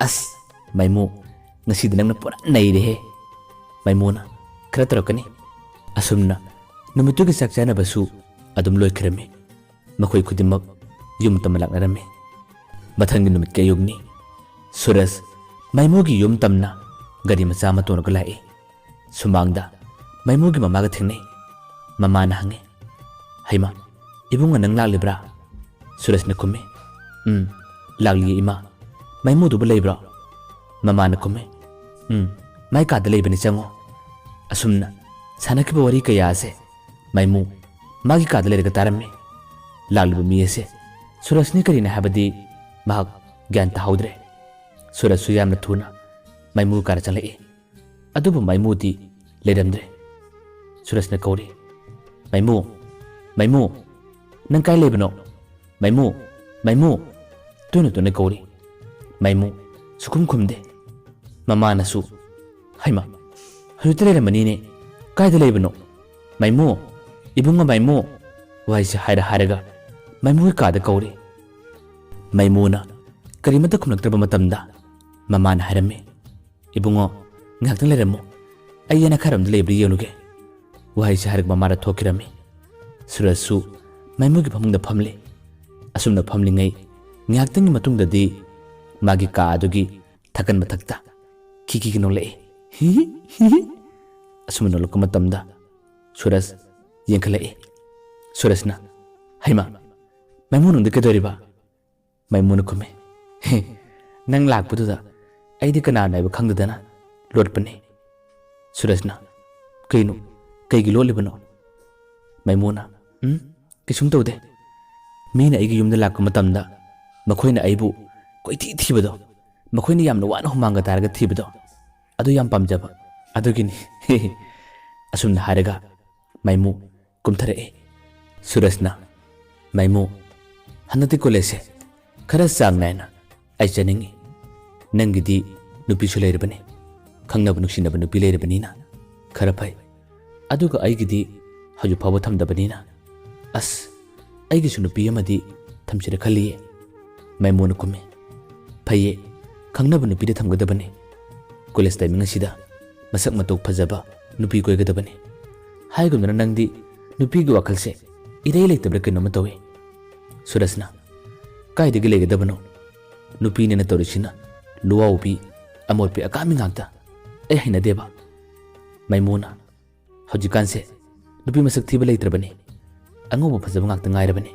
"ꯑꯁ, ꯃꯥꯏꯃꯨ, ꯉꯁꯤꯗꯤ ꯅꯪꯅ ꯄꯨꯔꯥ ꯅꯩꯔꯦꯍꯦ"꯫ ꯃꯥꯏꯃꯨꯅ, "ꯈꯔ ꯇꯧꯔꯛꯀꯅꯤ"꯫ ꯑꯁꯨꯝꯅ ꯅꯨꯃꯤꯠꯇꯨꯒꯤ ꯆꯥꯛ ꯆꯥꯅꯕꯁꯨ ꯑꯗꯨꯝ ꯂꯣꯏꯈ꯭ꯔꯝꯃꯤ꯫ ꯃꯈꯣꯏ ꯈꯨꯗꯤꯡꯃꯛ ꯌꯨꯝ ꯇꯝꯅ ꯂꯥꯛꯅꯔꯝꯃꯤ꯫ ꯃꯊꯪꯒꯤ ꯅꯨꯃꯤꯠꯀꯤ ꯑꯌꯨꯛꯅꯤ꯫ ꯁꯨꯔꯖ ꯃꯥꯏꯃꯨꯒꯤ ꯌꯨꯝ ꯇꯝꯅ ꯒꯥꯔꯤ ꯃꯆꯥ ꯑꯃ ꯇꯣꯡꯂꯒ ꯂꯥꯛꯏ꯫ ꯁꯨꯃꯥꯡꯗ ꯃꯥꯏꯃꯨꯒꯤ ꯃꯃꯥꯒ ꯊꯦꯡꯅꯩ꯫ ꯃꯃꯥꯅ ꯍꯪꯉꯤ, "ꯍꯩꯃꯥ, ꯏꯕꯨꯡꯉꯣ ꯅꯪ ꯂꯥꯛꯂꯤꯕ꯭ꯔꯥ?" ꯁꯨꯔꯖꯅ ꯈꯨꯝꯃꯤ, "ꯎꯝ, ꯂꯥꯛꯂꯤꯌꯦ ꯏꯃꯥ꯫ ꯃꯥꯏꯃꯨꯗꯨꯕꯨ ꯂꯩꯕ꯭ꯔꯣ?" ꯃꯃꯥꯅ ꯈꯨꯝꯃꯤ, "ꯎꯝ, ꯃꯥꯏ ꯀꯥꯗ ꯂꯩꯕꯅꯤ, ꯆꯪꯉꯣ"꯫ ꯑꯁꯨꯝꯅ ꯁꯥꯟꯅꯈꯤꯕ ꯋꯥꯔꯤ ꯀꯌꯥ ꯑꯁꯦ ꯃꯥꯏꯃꯨ ꯃꯥꯒꯤ ꯀꯥꯗ ꯂꯩꯔꯒ ꯇꯥꯔꯝꯃꯤ꯫ ꯂꯥꯛꯂꯤꯕ ꯃꯤ ꯑꯁꯦ ꯁꯨꯔꯖꯅꯤ ꯀꯔꯤꯅ ꯍꯥꯏꯕꯗꯤ ꯃꯍꯥꯛ ꯒ꯭ꯌꯥꯟ ꯇꯥꯍꯧꯗ꯭ꯔꯦ꯫ ꯁꯨꯔꯖꯁꯨ ꯌꯥꯝꯅ ꯊꯨꯅ ꯃꯥꯏꯃꯨ ꯀꯥꯗ ꯆꯪꯂꯛꯏ꯫ ꯑꯗꯨꯕꯨ ꯃꯥꯏꯃꯨꯗꯤ ꯂꯩꯔꯝꯗ꯭ꯔꯦ꯫ ꯁꯨꯔꯖꯅ ꯀꯧꯔꯤ, "ꯃꯥꯏꯃꯨ, ꯃꯥꯏꯃꯨ, ꯅꯪ ꯀꯥꯏ ꯂꯩꯕꯅꯣ? ꯃꯥꯏꯃꯨ, ꯃꯥꯏꯃꯨ!" ꯇꯣꯏꯅ ꯇꯣꯏꯅ ꯀꯧꯔꯤ꯫ ꯃꯥꯏꯃꯨ ꯁꯨꯈꯨꯝ ꯈꯨꯝꯗꯦ꯫ ꯃꯃꯥꯅꯁꯨ, "ꯍꯩꯃꯥ, ꯍꯧꯖꯤꯛꯇ ꯂꯩꯔꯝꯕꯅꯤꯅꯦ, ꯀꯥꯏꯗ ꯂꯩꯕꯅꯣ? ꯃꯥꯏꯃꯨ, ꯏꯕꯨꯡꯉꯣ ꯃꯥꯏꯃꯨ!" ꯋꯥꯍꯩꯁꯦ ꯍꯥꯏꯔ ꯍꯥꯏꯔꯒ ꯃꯥꯏꯃꯨꯒꯤ ꯀꯥꯗ ꯀꯧꯔꯤ꯫ ꯃꯥꯏꯃꯨꯅ ꯀꯔꯤꯃꯠꯇ ꯈꯨꯝꯂꯛꯇ꯭ꯔꯕ ꯃꯇꯝꯗ ꯃꯃꯥꯅ ꯍꯥꯏꯔꯝꯃꯤ, "ꯏꯕꯨꯡꯉꯣ, ꯉꯥꯏꯍꯥꯛꯇꯪ ꯂꯩꯔꯝꯃꯨ, ꯑꯩ ꯑꯅꯛꯄꯔꯣꯝꯗ ꯂꯩꯕ꯭ꯔꯥ ꯌꯦꯡꯂꯨꯒꯦ"꯫ ꯋꯥꯍꯩꯁꯦ ꯍꯥꯏꯔꯒ ꯃꯃꯥꯅ ꯊꯣꯛꯈꯤꯔꯝꯃꯤ꯫ ꯁꯨꯔꯖꯁꯨ ꯃꯥꯏꯃꯨꯒꯤ ꯐꯃꯨꯡꯗ ꯐꯝꯂꯦ꯫ ꯑꯁꯨꯝꯅ ꯐꯝꯂꯤꯉꯩ ꯉꯥꯏꯍꯥꯛꯇꯪꯒꯤ ꯃꯇꯨꯡꯗꯗꯤ ꯃꯥꯒꯤ ꯀꯥ ꯑꯗꯨꯒꯤ ꯊꯥꯀꯟ ꯃꯊꯛꯇ ꯈꯤꯈꯤꯒ ꯅꯣꯛꯂꯛꯏ꯫ "ꯍꯤ ꯍꯤ, ꯍꯤ ꯍꯤ"꯫ ꯑꯁꯨꯝꯅ ꯅꯣꯛꯂꯛꯄ ꯃꯇꯝꯗ ꯁꯨꯔꯖ ꯌꯦꯡꯈꯠꯂꯛꯏ꯫ ꯁꯨꯔꯖꯅ, "ꯍꯩꯃꯥ, ꯃꯥꯏꯃꯨ ꯅꯪꯗꯤ ꯀꯩꯗꯧꯔꯤꯕ?" ꯃꯥꯏꯃꯨꯅ ꯈꯨꯝꯃꯤ, "ꯍꯦ, ꯅꯪ ꯂꯥꯛꯄꯗꯨꯗ ꯑꯩꯗꯤ ꯀꯅꯥꯅꯣ ꯍꯥꯏꯕ ꯈꯪꯗꯗꯅ ꯂꯣꯠꯄꯅꯤ꯫" ꯁꯨꯔꯖꯅ, "ꯀꯩꯅꯣ? ꯀꯩꯒꯤ ꯂꯣꯠꯂꯤꯕꯅꯣ?" ꯃꯥꯏꯃꯨꯅ, "ꯎꯝ, ꯀꯩꯁꯨꯝ ꯇꯧꯗꯦ꯫ ꯃꯤꯅ ꯑꯩꯒꯤ ꯌꯨꯝꯗ ꯂꯥꯛꯄ ꯃꯇꯝꯗ ꯃꯈꯣꯏꯅ ꯑꯩꯕꯨ ꯀꯣꯏꯊꯤ ꯊꯤꯕꯗꯣ, ꯃꯈꯣꯏꯅ ꯌꯥꯝꯅ ꯋꯥꯅ ꯍꯨꯃꯥꯡꯒ ꯇꯥꯔꯒ ꯊꯤꯕꯗꯣ, ꯑꯗꯨ ꯌꯥꯝ ꯄꯥꯝꯖꯕ꯫ ꯑꯗꯨꯒꯤꯅꯤ꯫" ꯑꯁꯨꯝꯅ ꯍꯥꯏꯔꯒ ꯃꯥꯏꯃꯨ ꯀꯨꯝꯊꯔꯛꯏ꯫ ꯁꯨꯔꯖꯅ, "ꯃꯥꯏꯃꯨ, ꯍꯟꯗꯛꯇꯤ ꯀꯣꯂꯦꯖꯁꯦ ꯈꯔ ꯆꯥꯡ ꯅꯥꯏꯅ ꯑꯩ ꯆꯠꯅꯤꯡꯉꯤ꯫ ꯅꯪꯒꯤꯗꯤ ꯅꯨꯄꯤꯁꯨ ꯂꯩꯔꯕꯅꯤ, ꯈꯪꯅꯕ ꯅꯨꯡꯁꯤꯅꯕ ꯅꯨꯄꯤ ꯂꯩꯔꯕꯅꯤꯅ ꯈꯔ ꯐꯩ꯫ ꯑꯗꯨꯒ ꯑꯩꯒꯤꯗꯤ ꯍꯧꯖꯤꯛ ꯐꯥꯎꯕ ꯊꯝꯗꯕꯅꯤꯅ, ꯑꯁ, ꯑꯩꯒꯤꯁꯨ ꯅꯨꯄꯤ ꯑꯃꯗꯤ ꯊꯝꯁꯤꯔ ꯈꯜꯂꯤꯌꯦ꯫" ꯃꯥꯏꯃꯨꯅ ꯈꯨꯝꯃꯤ, "ꯐꯩꯌꯦ, ꯈꯪꯅꯕ ꯅꯨꯄꯤꯗ ꯊꯝꯒꯗꯕꯅꯤ꯫ ꯀꯣꯂꯦꯖ ꯇꯥꯏꯃꯤꯡ ꯑꯁꯤꯗ ꯃꯁꯛ ꯃꯇꯧ ꯐꯖꯕ ꯅꯨꯄꯤ ꯀꯣꯏꯒꯗꯕꯅꯤ꯫ ꯍꯥꯏꯒꯨꯝꯗꯅ ꯅꯪꯗꯤ ꯅꯨꯄꯤꯒꯤ ꯋꯥꯈꯜꯁꯦ ꯏꯔꯩ ꯂꯩꯇꯕ꯭ꯔꯥ ꯀꯩꯅꯣꯝꯃ ꯇꯧꯏ꯫" ꯁꯨꯔꯖꯅ, "ꯀꯥꯏꯗꯒꯤ ꯂꯩꯒꯗꯕꯅꯣ? ꯅꯨꯄꯤꯅꯦꯅ ꯇꯧꯔꯤꯁꯤꯅ ꯂꯨꯋꯥꯎꯕꯤ, ꯑꯃꯣꯠꯄꯤ, ꯑꯀꯥꯝꯕꯤ ꯉꯥꯛꯇ꯫ ꯑꯩ ꯍꯩꯅꯗꯦꯕ꯫" ꯃꯥꯏꯃꯨꯅ, "ꯍꯧꯖꯤꯛꯀꯥꯟꯁꯦ ꯅꯨꯄꯤ ꯃꯁꯛ ꯊꯤꯕ ꯂꯩꯇ꯭ꯔꯕꯅꯤ, ꯑꯉꯧꯕ ꯐꯖꯕ ꯉꯥꯛꯇ ꯉꯥꯏꯔꯕꯅꯤ꯫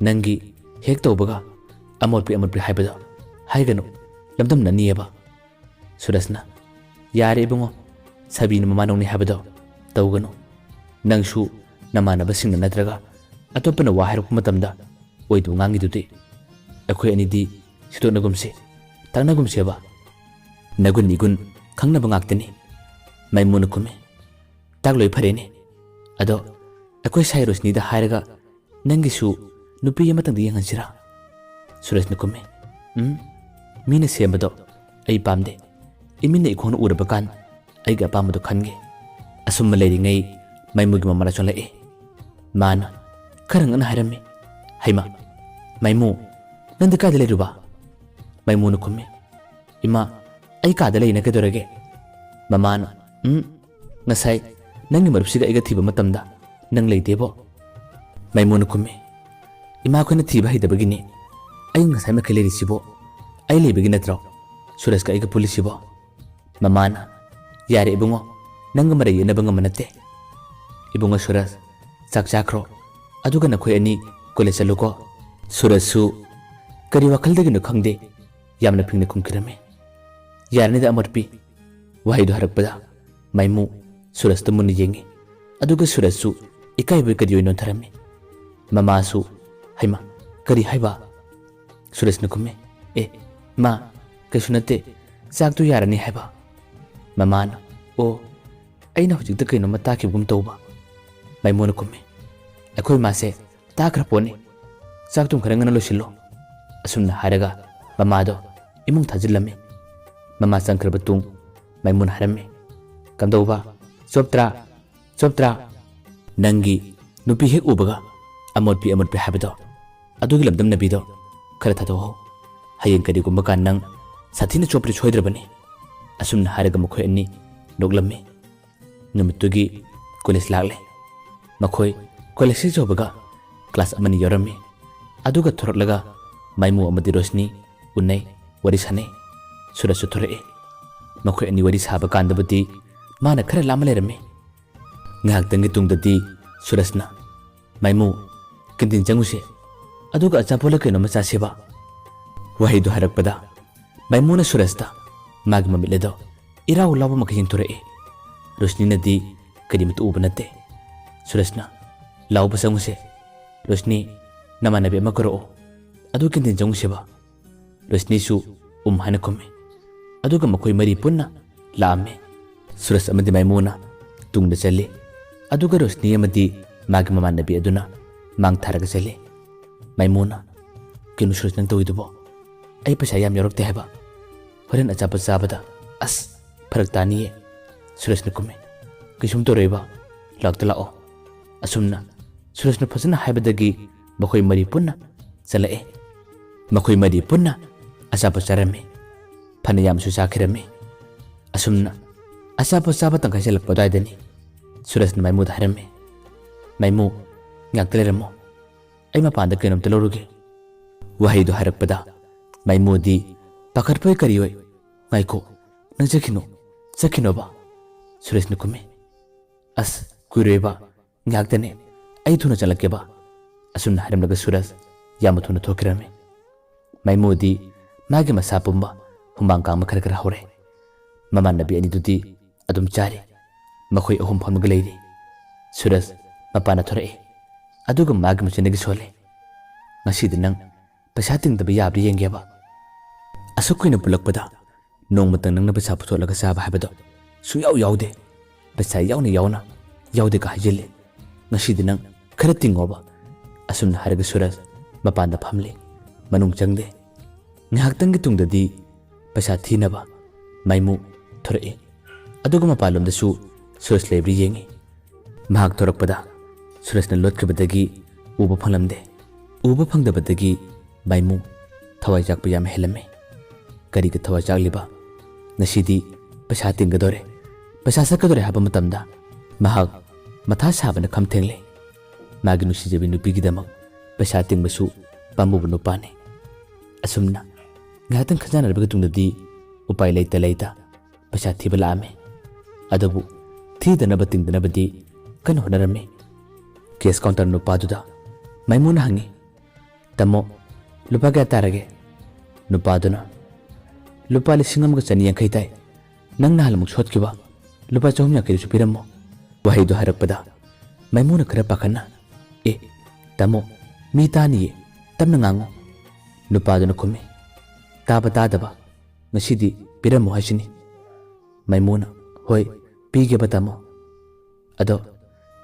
ꯅꯪꯒꯤ ꯍꯦꯛ ꯇꯧꯕꯒ ꯑꯃꯣꯠꯄꯤ ꯑꯃꯣꯠꯄꯤ ꯍꯥꯏꯕꯗꯣ ꯍꯥꯏꯒꯅꯨ, ꯂꯝꯗꯝꯅꯅꯤꯑꯕ꯫" ꯁꯨꯔꯖꯅ, "ꯌꯥꯔꯦ ꯏꯕꯨꯡꯉꯣ, ꯁꯥꯕꯤꯅ ꯃꯃꯥ ꯅꯧꯅꯤ ꯍꯥꯏꯕꯗꯣ ꯇꯧꯒꯅꯨ꯫ ꯅꯪꯁꯨ ꯅꯃꯥꯟꯅꯕꯁꯤꯡꯅ ꯅꯠꯇ꯭ꯔꯒ ꯑꯇꯣꯞꯄꯅ ꯋꯥ ꯍꯥꯏꯔꯛꯄ ꯃꯇꯝꯗ ꯑꯣꯏꯗꯕ ꯉꯥꯡꯉꯤꯗꯨꯗꯤ꯫ ꯑꯩꯈꯣꯏ ꯑꯅꯤꯗꯤ ꯁꯤꯗꯣꯛꯅꯒꯨꯝꯁꯤ, ꯇꯛꯅꯒꯨꯝꯁꯦꯕ꯫ ꯅꯒꯨꯟ ꯏꯒꯨꯟ ꯈꯪꯅꯕ ꯉꯥꯛꯇꯅꯤ꯫" ꯃꯥꯏꯃꯨꯅ ꯈꯨꯝꯃꯤ, "ꯇꯥꯛꯂꯣꯏ ꯐꯔꯦꯅꯦ꯫ ꯑꯗꯣ ꯑꯩꯈꯣꯏ ꯁꯥꯏ ꯔꯣꯁꯅꯤꯗ ꯍꯥꯏꯔꯒ ꯅꯪꯒꯤꯁꯨ ꯅꯨꯄꯤ ꯑꯃꯇꯪꯗꯤ ꯌꯦꯡꯍꯟꯁꯤꯔꯥ?" ꯁꯨꯔꯖꯅ ꯈꯨꯝꯃꯤ, "ꯎꯝ, ꯃꯤꯅ ꯁꯦꯝꯕꯗꯣ ꯑꯩ ꯄꯥꯝꯗꯦ꯫ ꯏꯃꯤꯠꯅ ꯏꯈꯣꯡꯅ ꯎꯔꯕ ꯀꯥꯟ ꯑꯩꯒꯤ ꯑꯄꯥꯝꯕꯗꯣ ꯈꯟꯒꯦ꯫" ꯑꯁꯨꯝꯕ ꯂꯩꯔꯤꯉꯩ ꯃꯥꯏꯃꯨꯒꯤ ꯃꯃꯥꯅ ꯆꯪꯂꯛꯏ꯫ ꯃꯥꯅ ꯈꯔ ꯉꯟꯅ ꯍꯥꯏꯔꯝꯃꯤ, "ꯍꯩꯃꯥ, ꯃꯥꯏꯃꯨ, ꯅꯪꯗꯤ ꯀꯥꯏꯗ ꯂꯩꯔꯨꯕ?" ꯃꯥꯏꯃꯨꯅ ꯈꯨꯝꯃꯤ, "ꯏꯃꯥ, ꯑꯩ ꯀꯥꯗ ꯂꯩꯅ ꯀꯩꯗꯧꯔꯒꯦ?" ꯃꯃꯥꯅ, "ꯎꯝ, ꯉꯁꯥꯏ ꯅꯪꯒꯤ ꯃꯔꯨꯞꯁꯤꯒ ꯑꯩꯒ ꯊꯤꯕ ꯃꯇꯝꯗ ꯅꯪ ꯂꯩꯇꯦꯕꯣ꯫" ꯃꯥꯏꯃꯨꯅ ꯈꯨꯝꯃꯤ, "ꯏꯃꯥ, ꯑꯩꯈꯣꯏꯅ ꯊꯤꯕ ꯍꯩꯇꯕꯒꯤꯅꯤ꯫ ꯑꯩ ꯉꯁꯥꯏ ꯃꯈꯩ ꯂꯩꯔꯤꯁꯤꯕꯣ ꯑꯩ ꯂꯩꯕꯒꯤ ꯅꯠꯇ꯭ꯔꯣ? ꯁꯨꯔꯖꯀ ꯑꯩꯒ ꯄꯨꯜꯂꯤꯁꯤꯕꯣ?" ꯃꯃꯥꯅ, "ꯌꯥꯔꯦ ꯏꯕꯨꯡꯉꯣ, ꯅꯪꯒ ꯃꯔꯩ ꯌꯦꯠꯅꯕ ꯉꯝꯕ ꯅꯠꯇꯦ꯫ ꯏꯕꯨꯡꯉꯣ ꯁꯨꯔꯖ, ꯆꯥꯛ ꯆꯥꯈ꯭ꯔꯣ, ꯑꯗꯨꯒ ꯅꯈꯣꯏ ꯑꯅꯤ ꯀꯣꯂꯦꯖ ꯆꯠꯂꯨꯀꯣ꯫" ꯁꯨꯔꯖꯁꯨ ꯀꯔꯤ ꯋꯥꯈꯜꯗꯒꯤꯅꯣ ꯈꯪꯗꯦ, ꯌꯥꯝꯅ ꯐꯤꯡꯅ ꯈꯨꯝꯈꯤꯔꯝꯃꯤ꯫ "ꯌꯥꯔꯅꯤꯗ ꯑꯃꯣꯠꯄꯤ"꯫ ꯋꯥꯍꯩꯗꯨ ꯍꯥꯏꯔꯛꯄꯗ ꯃꯥꯏꯃꯨ ꯁꯨꯔꯖꯇ ꯃꯨꯟꯅ ꯌꯦꯡꯉꯤ꯫ ꯑꯗꯨꯒ ꯁꯨꯔꯖꯁꯨ ꯏꯀꯥꯏꯕꯣꯏ ꯀꯔꯤꯑꯣꯏ ꯅꯣꯟꯊꯔꯝꯃꯤ꯫ ꯃꯃꯥꯁꯨ, "ꯍꯩꯃꯥ, ꯀꯔꯤ ꯍꯥꯏꯕ?" ꯁꯨꯔꯖꯅ ꯈꯨꯝꯃꯤ, "ꯑꯦ, ꯃꯥ, ꯀꯩꯁꯨ ꯅꯠꯇꯦ, ꯆꯥꯛꯇꯨ ꯌꯥꯔꯅꯤ ꯍꯥꯏꯕ"꯫ ꯃꯃꯥꯅ, "ꯑꯣ, ꯑꯩꯅ ꯍꯧꯖꯤꯛꯇ ꯀꯩꯅꯣꯝꯃ ꯇꯥꯈꯤꯕꯒꯨꯝ ꯇꯧꯕ"꯫ ꯃꯥꯏꯃꯨꯅ ꯈꯨꯝꯃꯤ, "ꯑꯩꯈꯣꯏ ꯃꯥꯁꯦ ꯇꯥꯈ꯭ꯔ ꯄꯣꯠꯅꯤ꯫ ꯆꯥꯛ ꯊꯨꯝ ꯈꯔ ꯉꯟꯅ ꯂꯣꯏꯁꯤꯜꯂꯣ"꯫ ꯑꯁꯨꯝꯅ ꯍꯥꯏꯔꯒ ꯃꯃꯥꯗꯣ ꯏꯃꯨꯡ ꯊꯥꯖꯤꯜꯂꯝꯃꯤ꯫ ꯃꯃꯥ ꯆꯪꯈ꯭ꯔꯕ ꯇꯨꯡ ꯃꯥꯏꯃꯨꯅ ꯍꯥꯏꯔꯝꯃꯤ, "ꯀꯝꯗꯧꯕ? ꯆꯣꯞꯇ꯭ꯔꯥ? ꯆꯣꯞꯇ꯭ꯔꯥ? ꯅꯪꯒꯤ ꯅꯨꯄꯤ ꯍꯦꯛ ꯎꯕꯒ ꯑꯃꯣꯠꯄꯤ ꯑꯃꯣꯠꯄꯤ ꯍꯥꯏꯕꯗꯣ, ꯑꯗꯨꯒꯤ ꯂꯝꯗꯝꯅꯕꯤꯗꯣ ꯈꯔ ꯊꯥꯗꯣꯛꯍꯧ꯫ ꯍꯌꯦꯡ ꯀꯔꯤꯒꯨꯝꯕ ꯀꯥꯟ ꯅꯪ ꯁꯥꯊꯤꯅ ꯆꯣꯞꯄꯗꯤ ꯁꯣꯏꯗ꯭ꯔꯕꯅꯤ"꯫ ꯑꯁꯨꯝꯅ ꯍꯥꯏꯔꯒ ꯃꯈꯣꯏ ꯑꯅꯤ ꯅꯣꯛꯂꯝꯃꯤ꯫ ꯅꯨꯃꯤꯠꯇꯨꯒꯤ ꯀꯣꯂꯦꯖ ꯂꯥꯛꯂꯦ꯫ ꯃꯈꯣꯏ ꯀꯣꯂꯦꯖ ꯍꯦꯛ ꯌꯧꯕꯒ ꯀ꯭ꯂꯥꯁ ꯑꯃꯅꯤ ꯌꯥꯎꯔꯝꯃꯤ꯫ ꯑꯗꯨꯒ ꯊꯣꯔꯛꯂꯒ ꯃꯥꯏꯃꯨ ꯑꯃꯗꯤ ꯔꯣꯁꯅꯤ ꯎꯅꯩ, ꯋꯥꯔꯤ ꯁꯥꯅꯩ꯫ ꯁꯨꯔꯖꯁꯨ ꯊꯣꯔꯛꯏ꯫ ꯃꯈꯣꯏ ꯑꯅꯤ ꯋꯥꯔꯤ ꯁꯥꯕ ꯀꯥꯟꯗꯕꯨꯗꯤ ꯃꯥꯅ ꯈꯔ ꯂꯥꯝꯃ ꯂꯩꯔꯝꯃꯤ꯫ ꯉꯥꯏꯍꯥꯛꯇꯪꯒꯤ ꯇꯨꯡꯗꯗꯤ ꯁꯨꯔꯖꯅ, "ꯃꯥꯏꯃꯨ, ꯀꯦꯟꯇꯤꯟ ꯆꯪꯉꯨꯁꯦ, ꯑꯗꯨꯒ ꯑꯆꯥꯄꯣꯠꯂ ꯀꯩꯅꯣꯝꯃ ꯆꯥꯁꯦꯕ"꯫ ꯋꯥꯍꯩꯗꯨ ꯍꯥꯏꯔꯛꯄꯗ ꯃꯥꯏꯃꯨꯅ ꯁꯨꯔꯖꯇ ꯃꯥꯒꯤ ꯃꯃꯤꯠ ꯑꯗꯣ ꯏꯔꯥꯎ ꯂꯥꯎꯕ ꯃꯈꯩ ꯌꯦꯡꯊꯣꯔꯛꯏ꯫ ꯔꯣꯁꯅꯤꯅꯗꯤ ꯀꯔꯤꯃꯠꯇ ꯎꯕ ꯅꯠꯇꯦ꯫ ꯁꯨꯔꯖꯅ, "ꯂꯥꯎꯕ ꯆꯪꯉꯨꯁꯦ꯫ ꯔꯣꯁꯅꯤ, ꯅꯃꯥꯟꯅꯕꯤ ꯑꯃ ꯀꯧꯔꯛꯑꯣ, ꯑꯗꯨ ꯀꯦꯟꯇꯤꯟ ꯆꯪꯉꯨꯁꯦꯕ"꯫ ꯔꯣꯁꯅꯤꯁꯨ ꯎꯝ ꯍꯥꯏꯅ ꯈꯨꯝꯃꯤ꯫ ꯑꯗꯨꯒ ꯃꯈꯣꯏ ꯃꯔꯤ ꯄꯨꯟꯅ ꯂꯥꯛꯑꯝꯃꯤ꯫ ꯁꯨꯔꯖ ꯑꯃꯗꯤ ꯃꯥꯏꯃꯨꯅ ꯇꯨꯡꯗ ꯆꯠꯂꯤ꯫ ꯑꯗꯨꯒ ꯔꯣꯁꯅꯤ ꯑꯃꯗꯤ ꯃꯥꯒꯤ ꯃꯃꯥꯟꯅꯕꯤ ꯑꯗꯨꯅ ꯃꯥꯡ ꯊꯥꯔꯒ ꯆꯠꯂꯤ꯫ ꯃꯥꯏꯃꯨꯅ, "ꯀꯩꯅꯣ ꯁꯨꯔꯖ ꯅꯪ ꯇꯧꯔꯤꯗꯨꯕꯣ? ꯑꯩ ꯄꯩꯁꯥ ꯌꯥꯝ ꯌꯥꯎꯔꯛꯇꯦ ꯍꯥꯏꯕ꯫ ꯍꯣꯔꯦꯟ ꯑꯆꯥꯄꯣꯠ ꯆꯥꯕꯗ"꯫ "ꯑꯁ, ꯐꯔꯛ ꯇꯥꯅꯤꯌꯦ"꯫ ꯁꯨꯔꯖꯅ ꯈꯨꯝꯃꯤ꯫ "ꯀꯩꯁꯨꯝ ꯇꯧꯔꯣꯏꯕ, ꯂꯥꯛꯇ ꯂꯥꯛꯑꯣ"꯫ ꯑꯁꯨꯝꯅ ꯁꯨꯔꯖꯅ ꯐꯖꯅ ꯍꯥꯏꯕꯗꯒꯤ ꯃꯈꯣꯏ ꯃꯔꯤ ꯄꯨꯟꯅ ꯆꯠꯂꯛꯑꯦ꯫ ꯃꯈꯣꯏ ꯃꯔꯤ ꯄꯨꯟꯅ ꯑꯆꯥꯄꯣꯠ ꯆꯥꯔꯝꯃꯤ꯫ ꯐꯅ ꯌꯥꯝꯁꯨ ꯆꯥꯈꯤꯔꯝꯃꯤ꯫ ꯑꯁꯨꯝꯅ ꯑꯆꯥꯄꯣꯠ ꯆꯥꯕ ꯇꯪꯈꯥꯏ ꯆꯜꯂꯛꯄ ꯑꯗꯨꯋꯥꯏꯗꯅꯤ ꯁꯨꯔꯖꯅ ꯃꯥꯏꯃꯨꯗ ꯍꯥꯏꯔꯝꯃꯤ, "ꯃꯥꯏꯃꯨ, ꯉꯥꯛꯇ ꯂꯩꯔꯝꯃꯣ, ꯑꯩ ꯃꯄꯥꯟꯗ ꯀꯩꯅꯣꯝꯇ ꯂꯧꯔꯨꯒꯦ"꯫ ꯋꯥꯍꯩꯗꯨ ꯍꯥꯏꯔꯛꯄꯗ ꯃꯥꯏꯃꯨꯗꯤ ꯄꯥꯈꯠꯄꯣꯏ ꯀꯔꯤꯑꯣꯏ, "ꯉꯥꯏꯈꯣ, ꯅꯪ ꯆꯠꯈꯤꯅꯨ, ꯆꯠꯈꯤꯅꯣꯕ"꯫ ꯁꯨꯔꯖꯅ ꯈꯨꯝꯃꯤ, "ꯑꯁ, ꯀꯨꯏꯔꯣꯏꯕ, ꯉꯥꯏꯍꯥꯛꯇꯅꯦ, ꯑꯩ ꯊꯨꯅ ꯆꯠꯂꯛꯀꯦꯕ"꯫ ꯑꯁꯨꯝꯅ ꯍꯥꯏꯔꯝꯂꯒ ꯁꯨꯔꯖ ꯌꯥꯝꯅ ꯊꯨꯅ ꯊꯣꯛꯈꯤꯔꯝꯃꯤ꯫ ꯃꯥꯏꯃꯨꯗꯤ ꯃꯥꯒꯤ ꯃꯁꯥ ꯄꯨꯝꯕ ꯍꯨꯃꯥꯡ ꯀꯥꯡꯕ ꯈꯔ ꯈꯔ ꯍꯧꯔꯦ꯫ ꯃꯃꯥꯟꯅꯕꯤ ꯑꯅꯤꯗꯨꯗꯤ ꯑꯗꯨꯝ ꯆꯥꯔꯤ꯫ ꯃꯈꯣꯏ ꯑꯍꯨꯝ ꯐꯝꯂꯒ ꯂꯩꯔꯤ꯫ ꯁꯨꯔꯖ ꯃꯄꯥꯟꯗ ꯊꯣꯔꯛꯏ꯫ ꯑꯗꯨꯒ ꯃꯥꯒꯤ ꯃꯆꯤꯟꯗꯒꯤ ꯁꯣꯜꯂꯤ, "ꯉꯁꯤꯗꯤ ꯅꯪ ꯄꯩꯁꯥ ꯇꯤꯡꯗꯕ ꯌꯥꯕ꯭ꯔꯥ ꯌꯦꯡꯒꯦꯕ꯫ ꯑꯁꯨꯛ ꯀꯨꯏꯅ ꯄꯨꯜꯂꯛꯄꯗ ꯅꯣꯡꯃꯇꯪ ꯅꯪꯅ ꯄꯩꯁꯥ ꯄꯨꯊꯣꯛꯂꯒ ꯆꯥꯕ ꯍꯥꯏꯕꯗꯣ ꯁꯨꯡꯌꯥꯎ ꯌꯥꯎꯗꯦ꯫ ꯄꯩꯁꯥ ꯌꯥꯎꯅ ꯌꯥꯎꯅ ꯌꯥꯎꯗꯦꯒ ꯍꯥꯏꯖꯤꯜꯂꯤ꯫ ꯉꯁꯤꯗꯤ ꯅꯪ ꯈꯔ ꯇꯤꯡꯉꯣꯕ"꯫ ꯑꯁꯨꯝꯅ ꯍꯥꯏꯔꯒ ꯁꯨꯔꯖ ꯃꯄꯥꯟꯗ ꯐꯝꯂꯤ꯫ ꯃꯅꯨꯡ ꯆꯪꯗꯦ꯫ ꯉꯥꯏꯍꯥꯛꯇꯪꯒꯤ ꯇꯨꯡꯗꯗꯤ ꯄꯩꯁꯥ ꯊꯤꯅꯕ ꯃꯥꯏꯃꯨ ꯊꯣꯔꯛꯏ꯫ ꯑꯗꯨꯒ ꯃꯄꯥꯟꯂꯣꯝꯗꯁꯨ ꯁꯨꯔꯖ ꯂꯩꯕ꯭ꯔꯥ ꯌꯦꯡꯉꯤ꯫ ꯃꯍꯥꯛ ꯊꯣꯔꯛꯄꯗ ꯁꯨꯔꯖꯅ ꯂꯣꯠꯈꯤꯕꯗꯒꯤ ꯎꯕ ꯐꯪꯂꯝꯗꯦ꯫ ꯎꯕ ꯐꯪꯗꯕꯗꯒꯤ ꯃꯥꯏꯃꯨ ꯊꯋꯥꯏ ꯆꯥꯛꯄ ꯌꯥꯝ ꯍꯦꯜꯂꯝꯃꯤ꯫ ꯀꯔꯤꯒꯤ ꯊꯋꯥꯏ ꯆꯥꯛꯂꯤꯕ? ꯉꯁꯤꯗꯤ ꯄꯩꯁꯥ ꯇꯤꯡꯒꯗꯣꯔꯦ, ꯄꯩꯁꯥ ꯆꯠꯀꯗꯣꯔꯦ ꯍꯥꯏꯕ ꯃꯇꯝꯗ ꯃꯍꯥꯛ ꯃꯊꯥ ꯁꯥꯕꯅ ꯈꯝ ꯊꯦꯡꯂꯦ꯫ ꯃꯥꯒꯤ ꯅꯨꯡꯁꯤꯖꯕꯤ ꯅꯨꯄꯤꯒꯤꯗꯃꯛ ꯄꯩꯁꯥ ꯇꯤꯡꯕꯁꯨ ꯄꯥꯝꯃꯨꯕ ꯅꯨꯄꯥꯅꯤ꯫ ꯑꯁꯨꯝꯅ ꯉꯥꯏꯍꯥꯛꯇꯪ ꯈꯟꯖꯥꯟꯅꯔꯕꯒꯤ ꯇꯨꯡꯗꯗꯤ ꯎꯄꯥꯏ ꯂꯩꯇ ꯂꯩꯇ ꯄꯩꯁꯥ ꯊꯤꯕ ꯂꯥꯛꯑꯝꯃꯤ꯫ ꯑꯗꯨꯕꯨ ꯊꯤꯗꯅꯕ ꯇꯤꯡꯗꯅꯕꯗꯤ ꯀꯟꯅ ꯍꯣꯠꯅꯔꯝꯃꯤ꯫ ꯀꯦꯁ ꯀꯥꯎꯟꯇꯔ ꯅꯨꯄꯥꯗꯨꯗ ꯃꯥꯏꯃꯨꯅ ꯍꯪꯉꯤ, "ꯇꯥꯃꯣ, ꯂꯨꯄꯥ ꯀꯌꯥ ꯇꯥꯔꯒꯦ?" ꯅꯨꯄꯥꯗꯨꯅ, "ꯂꯨꯄꯥ ꯂꯤꯁꯤꯡ ꯑꯃꯒ ꯆꯅꯤ ꯌꯥꯡꯈꯩ ꯇꯥꯏ꯫ ꯅꯪ ꯅꯍꯥꯟꯃꯨꯛ ꯁꯣꯠꯈꯤꯕ ꯂꯨꯄꯥ ꯆꯍꯨꯝ ꯌꯥꯡꯈꯩꯗꯨꯁꯨ ꯄꯤꯔꯝꯃꯣ"꯫ ꯋꯥꯍꯩꯗꯣ ꯍꯥꯏꯔꯛꯄꯗ ꯃꯥꯏꯃꯨꯅ ꯈꯔ ꯄꯥꯈꯠꯅ, "ꯑꯦ, ꯇꯥꯃꯣ, ꯃꯤ ꯇꯥꯅꯤꯌꯦ, ꯇꯞꯅ ꯉꯥꯡꯉꯣ"꯫ ꯅꯨꯄꯥꯗꯨꯅ ꯈꯨꯝꯃꯤ, "ꯇꯥꯕ ꯇꯥꯗꯕ, ꯉꯁꯤꯗꯤ ꯄꯤꯔꯝꯃꯣ ꯍꯥꯏꯁꯤꯅꯤ"꯫ ꯃꯥꯏꯃꯨꯅ, "ꯍꯣꯏ, ꯄꯤꯒꯦꯕ ꯇꯥꯃꯣ꯫ ꯑꯗꯣ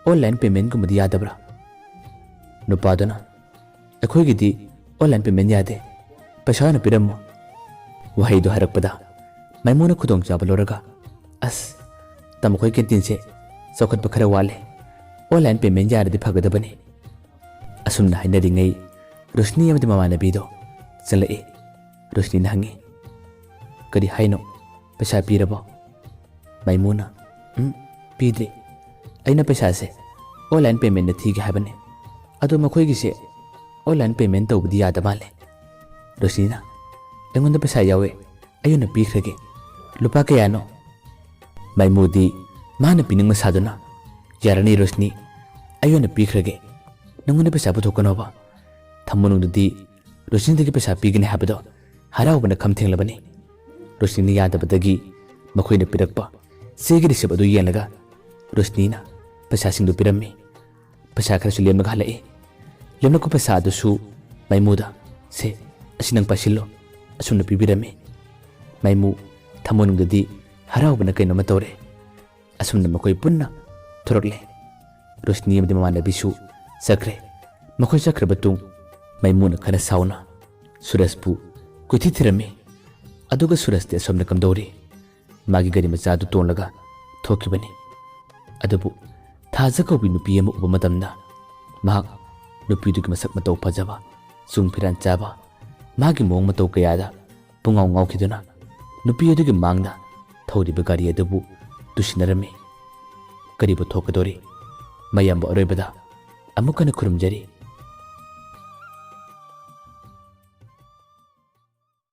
online paymentꯀꯨꯝꯕꯗꯤ ꯌꯥꯗꯕ꯭ꯔꯥ?" ꯅꯨꯄꯥꯗꯨꯅ, "ꯑꯩꯈꯣꯏꯒꯤꯗꯤ online payment ꯌꯥꯗꯦ, ꯄꯩꯁꯥ ꯑꯣꯏꯅ ꯄꯤꯔꯝꯃꯣ"꯫ ꯋꯥꯍꯩꯗꯣ ꯍꯥꯏꯔꯛꯄꯗ ꯃꯥꯏꯃꯨꯅ ꯈꯨꯗꯣꯡꯆꯥꯕ ꯂꯧꯔꯒ, "ꯑꯁ, ꯇꯥꯃꯣ ꯈꯣꯏ canteen ꯁꯦ ꯆꯥꯎꯈꯠꯄ ꯈꯔ ꯋꯥꯠꯂꯦ, online payment ꯌꯥꯔꯗꯤ ꯐꯒꯗꯕꯅꯤ"꯫ ꯑꯁꯨꯝꯅ ꯍꯥꯏꯅꯔꯤꯉꯩ ꯔꯣꯁꯅꯤ ꯑꯃꯗꯤ ꯃꯃꯥꯟꯅꯕꯤꯗꯣ ꯆꯪꯂꯛꯏ꯫ ꯔꯣꯁꯅꯤꯅ ꯍꯪꯉꯤ, "ꯀꯔꯤ ꯍꯥꯏꯅꯣ? ꯄꯩꯁꯥ ꯄꯤꯔꯕꯣ?" ꯃꯥꯏꯃꯨꯅ, "ꯎꯝ, ꯄꯤꯗ꯭ꯔꯤ꯫ ꯑꯩꯅ ꯄꯩꯁꯥꯁꯦ online paymentꯅ ꯊꯤꯒꯦ ꯍꯥꯏꯕꯅꯦ꯫ ꯑꯗꯣ ꯃꯈꯣꯏꯒꯤꯁꯦ online payment ꯇꯧꯕꯗꯤ ꯌꯥꯗ ꯃꯥꯜꯂꯦ"꯫ ꯔꯣꯁꯅꯤꯅ, "ꯑꯩꯉꯣꯟꯗ ꯄꯩꯁꯥ ꯌꯥꯎꯋꯦ, ꯑꯩ ꯑꯣꯏꯅ ꯄꯤꯈ꯭ꯔꯒꯦ꯫ ꯂꯨꯄꯥ ꯀꯌꯥꯅꯣ?" ꯃꯥꯏꯃꯨꯗꯤ ꯃꯥꯅ ꯄꯤꯅꯤꯡꯕ ꯁꯥꯗꯨꯅ, "ꯌꯥꯔꯅꯤ ꯔꯣꯁꯅꯤ, ꯑꯩ ꯑꯣꯏꯅ ꯄꯤꯈ꯭ꯔꯒꯦ꯫ ꯅꯪꯉꯣꯟꯗ ꯄꯩꯁꯥ ꯄꯨꯊꯣꯛꯀꯅꯣꯕ꯫ ꯊꯝꯃꯣ ꯅꯨꯡꯗꯨꯗꯤ ꯔꯣꯁꯅꯤꯗꯒꯤ ꯄꯩꯁꯥ ꯄꯤꯒꯅꯤ ꯍꯥꯏꯕꯗꯣ ꯍꯔꯥꯎꯕꯅ ꯈꯝ ꯊꯦꯡꯂꯕꯅꯤ꯫ ꯔꯣꯁꯅꯤꯅ ꯌꯥꯗꯕꯗꯒꯤ ꯃꯈꯣꯏꯅ ꯄꯤꯔꯛꯄ ꯆꯦꯒꯤ ꯔꯤꯁꯤꯞ ꯑꯗꯨ ꯌꯦꯡꯂꯒ ꯔꯣꯁꯅꯤꯅ ꯄꯩꯁꯥꯁꯤꯡꯗꯨ ꯄꯤꯔꯝꯃꯤ꯫ ꯄꯩꯁꯥ ꯈꯔꯁꯨ ꯂꯦꯝꯂꯒ ꯍꯜꯂꯛꯏ꯫ ꯂꯦꯝꯂꯛꯄ ꯄꯩꯁꯥ ꯑꯗꯨꯁꯨ ꯃꯥꯏꯃꯨꯗ, "ꯁꯦ, ꯑꯁꯤ ꯅꯪ ꯄꯥꯏꯁꯤꯜꯂꯣ," ꯑꯁꯨꯝꯅ ꯄꯤꯕꯤꯔꯝꯃꯤ꯫ ꯃꯥꯏꯃꯨ ꯊꯃꯣꯏꯅꯨꯡꯗꯗꯤ ꯍꯔꯥꯎꯕꯅ ꯀꯩꯅꯣꯝꯃ ꯇꯧꯔꯦ꯫ ꯑꯁꯨꯝꯅ ꯃꯈꯣꯏ ꯄꯨꯟꯅ ꯊꯣꯔꯛꯂꯦ꯫ ꯔꯣꯁꯅꯤ ꯑꯃꯗꯤ ꯃꯃꯥꯟꯅꯕꯤꯁꯨ ꯆꯠꯈ꯭ꯔꯦ꯫ ꯃꯈꯣꯏ ꯆꯠꯈ꯭ꯔꯕ ꯇꯨꯡ ꯃꯥꯏꯃꯨꯅ ꯈꯔ ꯁꯥꯎꯅ ꯁꯨꯔꯖꯄꯨ ꯀꯣꯏꯊꯤ ꯊꯤꯔꯝꯃꯤ꯫ ꯑꯗꯨꯒ ꯁꯨꯔꯖꯇꯤ ꯑꯁꯣꯝꯗ ꯀꯝꯗꯧꯔꯤ? ꯃꯥꯒꯤ ꯒꯥꯔꯤ ꯃꯆꯥꯗꯨ ꯇꯣꯡꯂꯒ ꯊꯣꯛꯈꯤꯕꯅꯤ꯫ ꯑꯗꯨꯕꯨ ꯊꯥꯖ ꯀꯧꯕꯤ ꯅꯨꯄꯤ ꯑꯃ ꯎꯕ ꯃꯇꯝꯗ ꯃꯍꯥꯛ ꯅꯨꯄꯤꯗꯨꯒꯤ ꯃꯁꯛ ꯃꯇꯧ ꯐꯖꯕ, ꯆꯨꯡ ꯐꯤꯔꯥꯟ ꯆꯥꯕ, ꯃꯥꯒꯤ ꯃꯑꯣꯡ ꯃꯇꯧ ꯀꯌꯥꯗ ꯄꯨꯡꯉꯥꯎ ꯉꯥꯎꯈꯤꯗꯨꯅ ꯅꯨꯄꯤ ꯑꯗꯨꯒꯤ ꯃꯥꯡꯗ ꯊꯧꯔꯤꯕ ꯒꯥꯔꯤ ꯑꯗꯨꯕꯨ ꯇꯨꯁꯤꯟꯅꯔꯝꯃꯤ꯫ ꯀꯔꯤꯕꯨ ꯊꯣꯛꯀꯗꯣꯔꯤ? ꯃꯌꯥꯝꯕꯨ ꯑꯔꯣꯏꯕꯗ ꯑꯃꯨꯛ ꯍꯟꯅ ꯈꯨꯔꯨꯝꯖꯔꯤ꯫